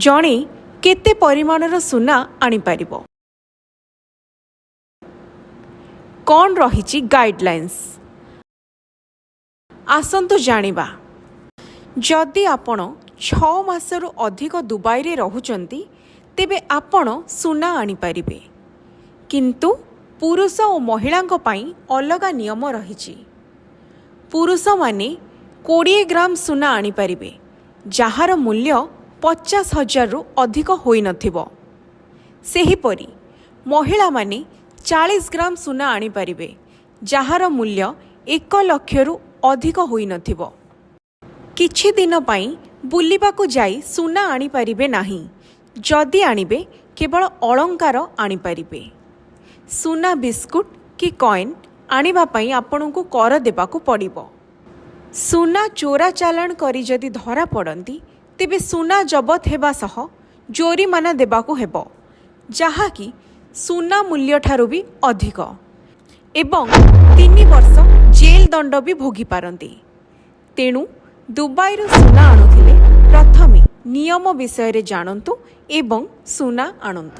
ଜଣେ କେତେ ପରିମାଣର ସୁନା ଆଣିପାରିବ? କ'ଣ ରହିଛି ଗାଇଡ଼ଲାଇନ୍ସ? ଆସନ୍ତୁ ଜାଣିବା। ଯଦି ଆପଣ 6 ମାସରୁ ଅଧିକ ଦୁବାଇରେ ରହୁଛନ୍ତି, ତେବେ ଆପଣ ସୁନା ଆଣିପାରିବେ। କିନ୍ତୁ ପୁରୁଷ ଓ ମହିଳାଙ୍କ ପାଇଁ ଅଲଗା ନିୟମ ରହିଛି। ପୁରୁଷମାନେ 20 ଗ୍ରାମ ସୁନା ଆଣିପାରିବେ, ଯାହାର ମୂଲ୍ୟ 50,000ରୁ ଅଧିକ ହୋଇନଥିବ। ସେହିପରି ମହିଳାମାନେ 40 ଗ୍ରାମ ସୁନା ଆଣିପାରିବେ, ଯାହାର ମୂଲ୍ୟ 1 ଲକ୍ଷରୁ ଅଧିକ ହୋଇନଥିବ। କିଛି ଦିନ ପାଇଁ ବୁଲିବାକୁ ଯାଇ ସୁନା ଆଣିପାରିବେ ନାହିଁ। ଯଦି ଆଣିବେ, କେବଳ ଅଳଙ୍କାର ଆଣିପାରିବେ। ସୁନା ବିସ୍କୁଟ କି କଏନ୍ ଆଣିବା ପାଇଁ ଆପଣଙ୍କୁ କର ଦେବାକୁ ପଡ଼ିବ। ସୁନା ଚୋରା ଚାଲାଣ କରି ଯଦି ଧରା ପଡ଼ନ୍ତି, ତେବେ ସୁନା ଜବତ ହେବା ସହ ଜୋରିମାନା ଦେବାକୁ ହେବ, ଯାହାକି ସୁନା ମୂଲ୍ୟଠାରୁ ବି ଅଧିକ ଏବଂ 3 ବର୍ଷ ଜେଲ୍ ଦଣ୍ଡ ବି ଭୋଗିପାରନ୍ତି। ତେଣୁ ଦୁବାଇରୁ ସୁନା ଆଣୁଥିଲେ ପ୍ରଥମେ ନିୟମ ବିଷୟରେ ଜାଣନ୍ତୁ ଏବଂ ସୁନା ଆଣନ୍ତୁ।